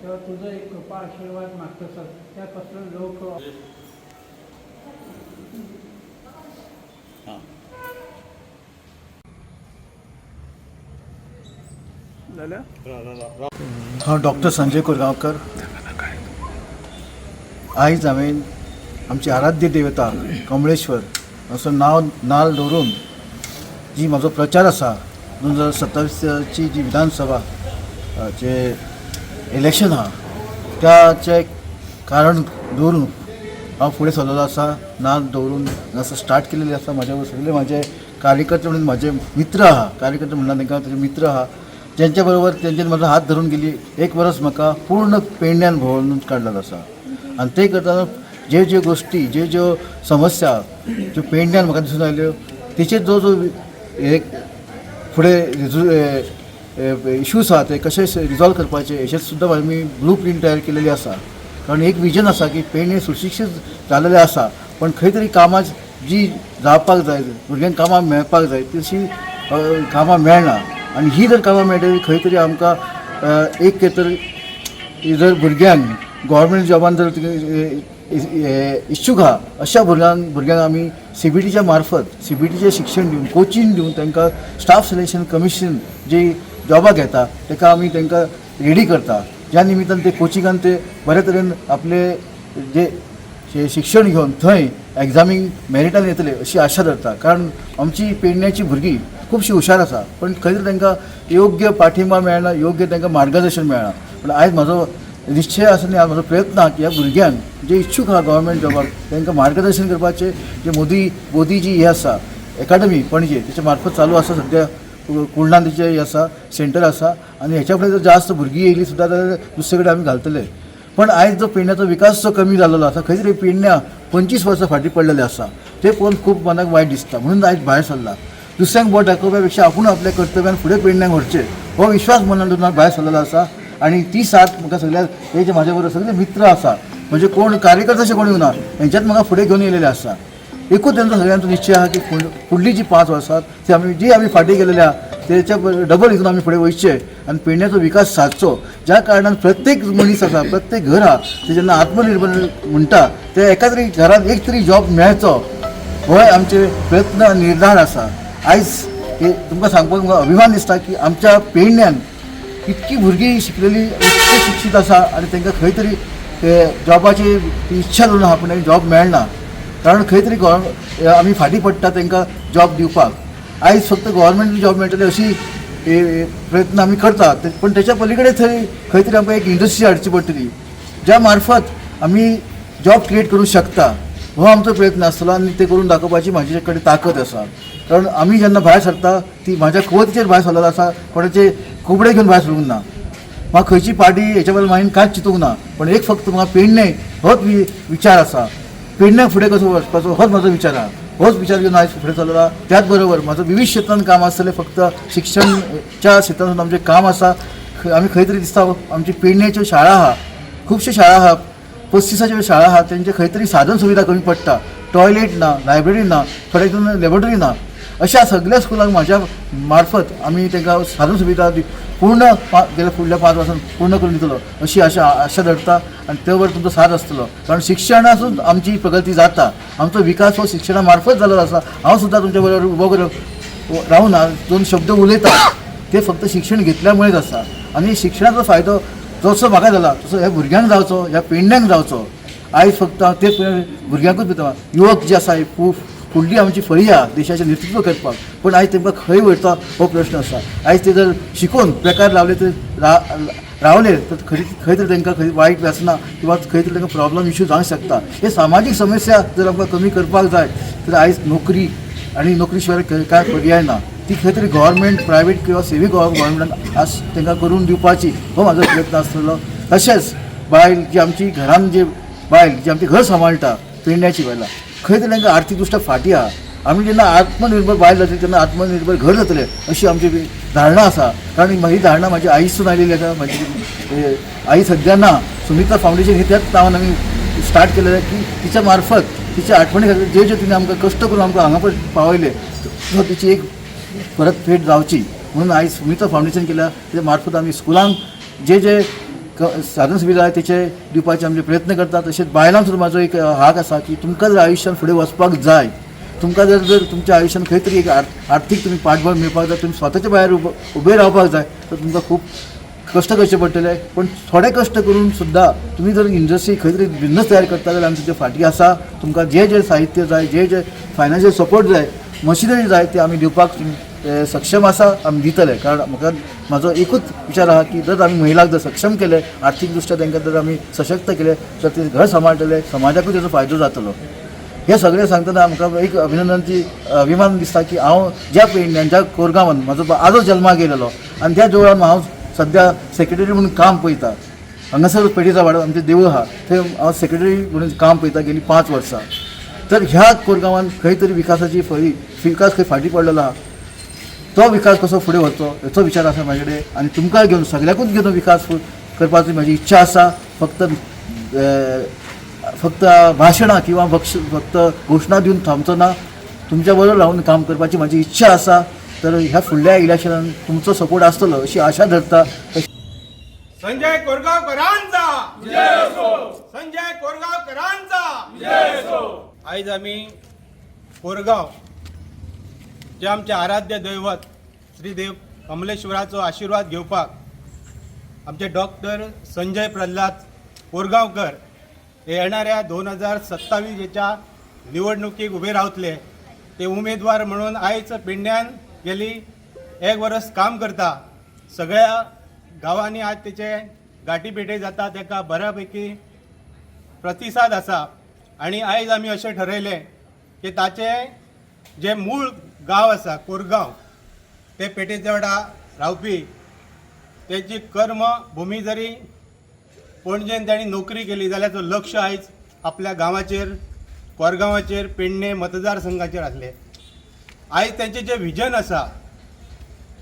तेव्हा तुजो एक कृपा आशिर्वाद मागता सर. त्या पासून लोक हांव डॉक्टर संजय कोरगांवकर. आयज हांवें आमची आराध्य देवता कमळेश्वर असो नांव नाल दवरून जी म्हजो प्रचार आसा, 2027ची जी विधानसभा जे इलेक्शन आहा त्याचें कारण दवरून हांव फुडें सरलेलो आसा. नाल दवरून हांगासर स्टार्ट केलेली आसा. म्हाज्या सगळे म्हाजे कार्यकर्ते म्हणून म्हाजे मित्र आहा, कार्यकर्ते म्हणना तांकां, ताजे मित्र आहा, ज्यांच्या बरोबर तेंच्यानी म्हजो हात धरून गेली एक वरस म्हाका पूर्ण पेडण्यान भोंवून काडलेलो आसा. आनी ते करतना जे ज्यो गोश्टी, जे ज्यो समस्या ज्यो पेडण्यान म्हाका दिसून आयल्यो, तेचेर जो जो एक फुडें इश्यूज आहा ते कशे रिजॉल्व करपाचे हेचेर सुद्दां आमी ब्लू प्रिंट तयार केलेली आसा. कारण एक विजन आसा की पेडणे सुशिक्षीत जालेलें आसा, पण खंय तरी कामां जी जावपाक जाय, भुरग्यांक कामां मेळपाक जाय, तशी कामां मेळना. आनी ही जर कामां मेळटली खंय तरी आमकां एक तर जर भुरग्यांक गव्हर्मेंट जॉबान जर इच्छूक आहा, अशा भुरग्यांक आमी सीबीटीच्या मार्फत सीबीटीचें शिक्षण दिवन, कोचिंग दिवन तांकां स्टाफ सिलेक्शन कमिशन जी जॉबाक घेता ताका आमी तांकां रेडी करता. ज्या निमित्तान ते कोचिंगान ते बरे तरेन आपले जे शिक्षण घेवन थंय एग्जामीक मेरिटान येतले अशी आशा धरता. कारण आमची पेडण्याची भुरगीं खुबशीं हुशार आसा, पण खंय तरी तांकां योग्य पाठिंबा मेळना, योग्य तांकां मार्गदर्शन मेळना. पण आयज म्हाजो निश्चय आसा आनी म्हजो प्रयत्न आहा की ह्या भुरग्यांक जे इच्छूक आहा गव्हर्मेंट जॉबाक तांकां मार्गदर्शन करपाचें जे मोदी जी हें आसा एकाडमी पणजे, तेच्या मार्फत चालू आसा. सद्या कुर्णान तेचें हें आसा, सेंटर आसा. आनी हेच्या फुडें जर जास्त भुरगीं येयली सुद्दां जाल्यार दुसरे कडेन आमी घालतले. पण आयज जो पेडण्याचो विकास जो कमी जाल्लो आसा, खंय तरी पेडण्या 25 वर्सां फाटीं पडलेले आसा, ते पळोवन खूब मनाक वायट दिसता. म्हणून आयज भायर सरला. दुसऱ्यांक बोट दाखोवपा पेक्षा आपूण आपल्या कर्तव्यान फुडें पेडण्याक व्हरचें हो विश्वास मनान दवरून भायर सरलेलो आसा. आनी ती साथ म्हाका सगळ्या हे जे म्हाज्या बरोबर सगळे मित्र आसा, म्हणजे कोण कार्यकर्ते अशें कोण येवना, हेंच्यात म्हाका फुडें घेवन येयलेले आसा. एकूच तेंचो सगळ्यांचो निश्चय आहा की फुडली जी 5 वर्सां ती आमी जी आमी फाटीं गेलेली आहा तेच्या डबल हितून आमी फुडें वयचे आनी पेडण्याचो विकास सादचो. ज्या कारणान प्रत्येक मनीस आसा, प्रत्येक घर आहा, ते जेन्ना आत्मनिर्भर म्हणटा ते एका तरी घरान एक तरी जॉब मेळचो होय आमचे प्रयत्न आनी निर्धार आसा. आयज हे तुमकां सांगपाक म्हाका अभिमान दिसता की आमच्या पेडण्यान इतकी भुरगीं शिकलेली, इतकी शिक्षीत आसा आनी तांकां खंय तरी ते जॉबाची इच्छा धरून आहा, पूण जॉब मेळना. कारण खंय तरी आमी फाटीं पडटा तांकां जॉब दिवपाक. आयज फक्त गव्हर्मेंट जॉब मेळटले अशी प्रयत्न आमी करता, पण त्याच्या पलीकडे थंय खंय तरी आमकां एक इंडस्ट्री हाडची पडटली ज्या मार्फत आमी जॉब क्रिएट करूं शकता. हो आमचो प्रयत्न आसतलो आनी ते करून दाखोवपाची म्हाजे कडेन ताकद आसा. कारण आमी जेन्ना भायर सरता ती म्हाज्या कुवतीचेर भायर सरलेलो आसा, कोणाचे कुबडे घेवन भायर सरूंक ना. म्हाका खंयची पार्टी हेच्या बद्दल हांवें कांयच चिंतूंक ना, पण एक फक्त म्हाका पेडणे होच विचार आसा. पेडण्याक फुडें कसो वचपाचो होच म्हाजो विचार आहा. होच विचार घेवन आयज फुडें चल्ला. त्याच बरोबर म्हाजो विवीध क्षेत्रान काम आसतलें, फक्त शिक्षणच्या क्षेत्रान आमचें काम आसा. आमी खंय तरी दिसता आमची पेडण्याच्यो शाळा आहा, खुबश्यो शाळा आहा, 35च्यो शाळा आहा, तेंचे खंय तरी साधन सुविधा कमी पडटा. टॉयलेट ना, लायब्ररी ना, थोड्या हितून लॅबोरेटरी ना. अशा सगळ्या स्कुलांक म्हाज्या मार्फत आमी तांकां साधन सुविधा पूर्ण गेल्या फुडल्या 5 वर्सां पूर्ण करून दितलो अशी आशा आशा धरता. आनी ते बरोबर तुमचो साथ आसतलो, कारण शिक्षणासून आमची प्रगती जाता, आमचो विकास हो शिक्षणा मार्फत जाल्लो आसा. हांव सुद्दां तुमच्या बरोबर उबो करून रावना, 2 शब्द उलयता ते फक्त शिक्षण घेतल्यामुळेच आसा. आनी शिक्षणाचो फायदो जसो म्हाका जाला तसो ह्या भुरग्यांक जावचो, ह्या पेडण्यांक जावचो. आयज फक्त हांव ते भुरग्यांकूच दिता. युवक जे आसा फुडली आमची फळी आहा देशाचें नेतृत्व करपाक, पूण आयज तेमकां खंय वयता हो प्रश्न आसा. आयज ते जर शिकून बेकार रावले तर रावले तर खंय तरी तांकां खंय वायट व्यसनां किंवा खंय तरी तांकां प्रॉब्लम इश्यू जावंक शकता. हे सामाजीक समस्या जर आमकां कमी करपाक जाय तर आयज नोकरी आनी नोकरी शिवाय कांय पर्याय ना. ती खंय तरी गव्हर्मेंट, प्रायवेट किंवा सेमी गव्हर्मेंटान आज तांकां करून दिवपाची हो म्हाजो प्रयत्न आसतलो. तशेंच बायल जी आमची घरान, जी बायल जी आमची घर सांबाळटा, पेडण्याची बायलां खंय तरी तांकां आर्थीक दृश्ट्या फाटीं आहा. आमी जेन्ना आत्मनिर्भर बायल जातली तेन्ना आत्मनिर्भर घर जातलें अशी आमची धारणा आसा. कारण ही धारणा म्हाजी आईसून आयलेली आसा. म्हाजी आई सद्या ना. सुमित्रा फावंडेशन ही त्याच नांवान आमी स्टार्ट केलेलें की तिच्या मार्फत तिच्या आठवणी खातीर जे जे तिणें आमकां कश्ट करून आमकां हांगा पळय पावयले सो तिची एक परतफेड जावची म्हणून आयज सुमित्रा फावंडेशन केल्या. तेच्या मार्फत आमी स्कुलांक जे जे साधन सुविधा आहे तेचे दिवपाचे आमचे प्रयत्न करता. तशेंच बायलांक सुद्दां म्हाजो एक हाक आसा की तुमकां जर आयुश्यान फुडें वचपाक जाय, तुमकां जर जर तुमच्या आयुश्यान खंय तरी एक आर्थीक तुमी पाठबळ मेळपाक जाय, तुमी स्वताच्या पांयार उबे रावपाक जाय, तर तुमकां खूब कश्ट करचे पडटले. पण थोडे कश्ट करून सुद्दां तुमी जर इंडस्ट्री खंय तरी बिजनस तयार करता जाल्यार आमी तुमच्या फाटीं आसा. तुमकां जे जे साहित्य जाय, जे जे फायनान्शियल सपोर्ट जाय, मशिनरी जाय, ते आमी दिवपाक सक्षम आसा, आमी दितले. कारण म्हाका म्हाजो एकूच विचार आहा की जर आमी महिलाक जर सक्षम केले, आर्थीक दृश्ट्या तांकां जर आमी सशक्त केले, तर ते घर सांबाळटले, समाजाकूय तेजो फायदो जातलो. हे सगळें सांगतना आमकां एक अभिनंदनची अभिमान दिसता की हांव ज्या पेडण्यान, ज्या कोरगांवान म्हाजो आजो जल्माक येयलेलो आनी त्या देवळान हांव सद्या सेक्रेटरी म्हणून काम पळयता. हांगासर पेठेचा वाडो आमचें देवूळ आहा, थंय हांव सेक्रेटरी म्हणून काम पळयता गेली 5 वर्सां. तर ह्या कोरगांवान खंय तरी विकासाची फळी, विकास खंय फाटीं पडलेलो आहा, तो विकास कसो फुडें व्हरचो हेचो विचार आसा म्हाजे कडेन आनी तुमकां घेवन, सगळ्याकूच घेवन विकास करपाची म्हाजी इच्छा आसा. फक्त फक्त भाशणां किंवा फक्त घोशणा दिवन थांबचो ना, तुमच्या बरोबर रावन काम करपाची म्हाजी इच्छा आसा. तर ह्या फुडल्या इलेक्शनान तुमचो सपोर्ट आसतलो अशी आशा धरता. संजय कोरगावकरांचा, संजय कोरगावकरांचा. आयज आमी कोरगांव जे आमचे आराध्य दैवत श्री देव कमलेश्वराचो आशिर्वाद घेवपाक आमचे डॉक्टर संजय प्रल्हाद कोरगांवकर हे येणाऱ्या 2027च्या निवडणुकीक उबे रावतले. ते उमेदवार म्हणून आयज पेडण्यान गेली एक वर्स काम करता. सगळ्या गांवांनी आज तेचे गाठी भेटे जाता, ताका बऱ्यापैकी प्रतिसाद आसा आनी आयज आमी अशें ठरयलें की ताचें जे मूळ गांव आसा कोरगांव, ते पेठेच्या वाडा रावपी, तेची कर्म भुमी जरी पणजेन तांणी नोकरी केली जाल्यार तो लक्ष आयज आपल्या गांवाचेर, कोरगांवाचेर, पेडणे मतदारसंघाचेर आसले. आयज तेंचें जें विजन आसा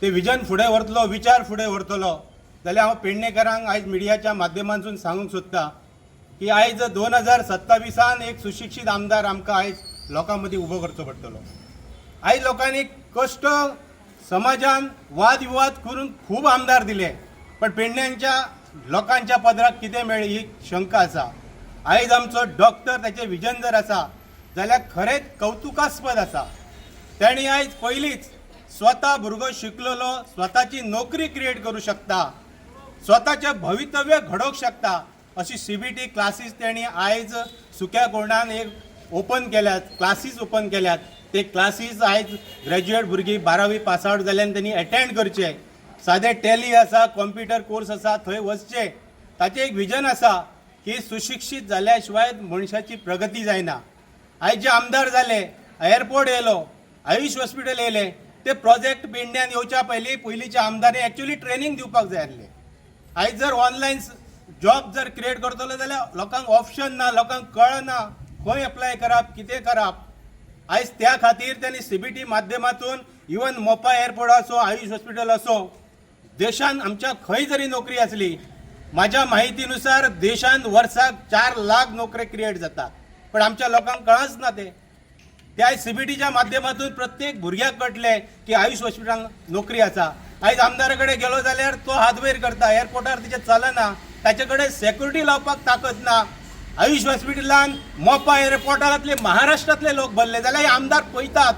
ते विजन फुडें व्हरतलो, विचार फुडें व्हरतलो जाल्यार हांव पेडणेकरांक आयज मिडियाच्या माध्यमांतसून सांगूंक सोदता की आयज 2027आन एक सुशिक्षीत आमदार आमकां आयज लोकां मदीं उबो करचो पडटलो. आयज लोकांनी कश्ट समाजान वाद विवाद करून खूब आमदार दिले, पण पेडण्यांच्या लोकांच्या पदराक कितें मेळ्ळें ही शंका आसा. आयज आमचो डॉक्टर ताचें विजन जर आसा जाल्यार खरेंच कौतुकास्पद आसा. तांणी आयज पयलींच स्वता भुरगो शिकलेलो स्वताची नोकरी क्रिएट करूं शकता, स्वताचें भवितव्य घडोवंक शकता, अशी सीबीटी क्लासीस तेणी आयज सुक्या कोंडान एक ओपन केल्यात, क्लासीस ओपन केल्यात. ते क्लासीस आयज ग्रॅज्युएट भुरगीं 12वी पास आवट जाल्यान तेणी एटेंड करचे. सादे टॅली आसा, कॉम्प्युटर कोर्स आसा, थंय वचचे. ताचें एक विजन आसा की सुशिक्षीत जाल्या शिवाय मनशाची प्रगती जायना. आयज जे आमदार जाले, एअरपोर्ट येयलो, आयुष हॉस्पिटल येयलें, ते प्रोजेक्ट पेडण्यान येवच्या पयलीं पयलींच्या आमदारांनी एक्चुअली ट्रेनींग दिवपाक जाय आसलें. आयज जर ऑनलायन जॉब जर क्रिएट करतलो जाल्यार लोकांक ऑप्शन ना, लोकांक कळना खंय एप्लाय करप, कितें करप. आयज त्या खातीर त्यांनी सीबीटी माध्यमातून इवन मोपा एअरपोर्ट असो, आयुष हॉस्पिटल असो, देशान आमच्या खंय जरी नोकरी आसली, माझ्या माहितीनुसार देशान वर्साक 4 लाख नोकरी क्रिएट जाता, पण आमच्या लोकांक कळच ना. ते त्या सीबीटीच्या माध्यमातून प्रत्येक भुरग्याक कळटलें की आयुष हॉस्पिटलान नोकरी आसा. आयज आमदारा कडेन गेलो जाल्यार तो हात वयर करता, एअरपोर्टार तेजें चलना, ताचे कडेन सेक्युरिटी लावपाक ताकद ना. आयुष हॉस्पिटलान, मोपा एअरपोर्टांतले महाराष्ट्रांतले लोक भरले जाल्यार हे आमदार पळयतात,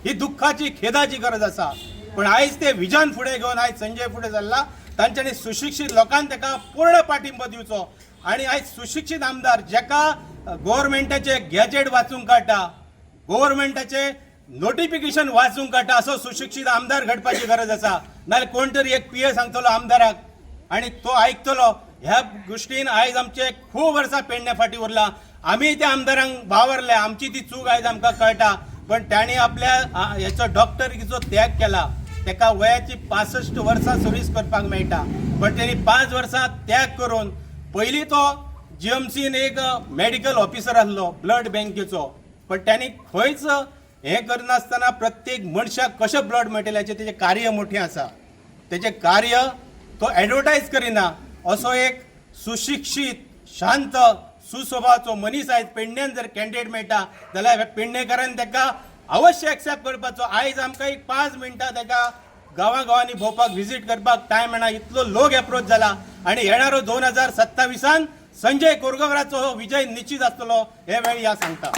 ही दुख्खाची खेदाची गरज आसा. पण आयज ते विजन फुडें घेवन आयज संजय फुडें चल्ला. तांच्यांनी सुशिक्षीत लोकांनी ताका पूर्ण पाठिंबो दिवचो आनी आयज सुशिक्षीत आमदार जेका गोवोरमेंटाचे गॅजेट वाचूंक कळटा, गोवोरमेंटाचे नोटिफिकेशन वाचूंक कळटा, असो सुशिक्षीत आमदार घडपाची गरज आसा. नाल्यार कोण तरी एक पीए सांगतलो आमदाराक आनी तो आयकतलो. ह्या गोश्टीन आयज आमचे खूब वर्सां पेडण्या फाटीं उरला. आमी त्या आमदारांक वावरले, आमची ती चूक आयज आमकां कळटा. पण तांणी आपल्या हेचो डॉक्टरकीचो त्याग केला. ताका वयाची 65 वर्सां सर्वीस करपाक मेळटा, पण तेणी 5 वर्सां त्याग करून पयलीं तो जीएमसीन एक मेडिकल ऑफिसर आसलो ब्लड बँकेचो, पण त्यांनी खंयच हें करनासतना प्रत्येक मनशाक कशें ब्लड मेळटलें हाचें तेजें कार्य मोठें आसा. तेजें कार्य तो एडवर्टायज करिना. असो एक सुशिक्षीत, शांत, सुस्वभावाचो मनीस आयज पेडण्यान जर कॅन्डिडेट मेळटा जाल्यार पेडणेकारान ताका अवश्य एक्सेप्ट करपाचो. आयज आमकां एक 5 मिनटां ताका गांवां गांवांनी भोंवपाक, विजीट करपाक टायम मेळना, इतलो लोक एप्रोच जाला. आणि येणारो 2027 संजय कोरगावराचो हो विजय निश्चित आसतलो हे वेळी ह्या सांगता.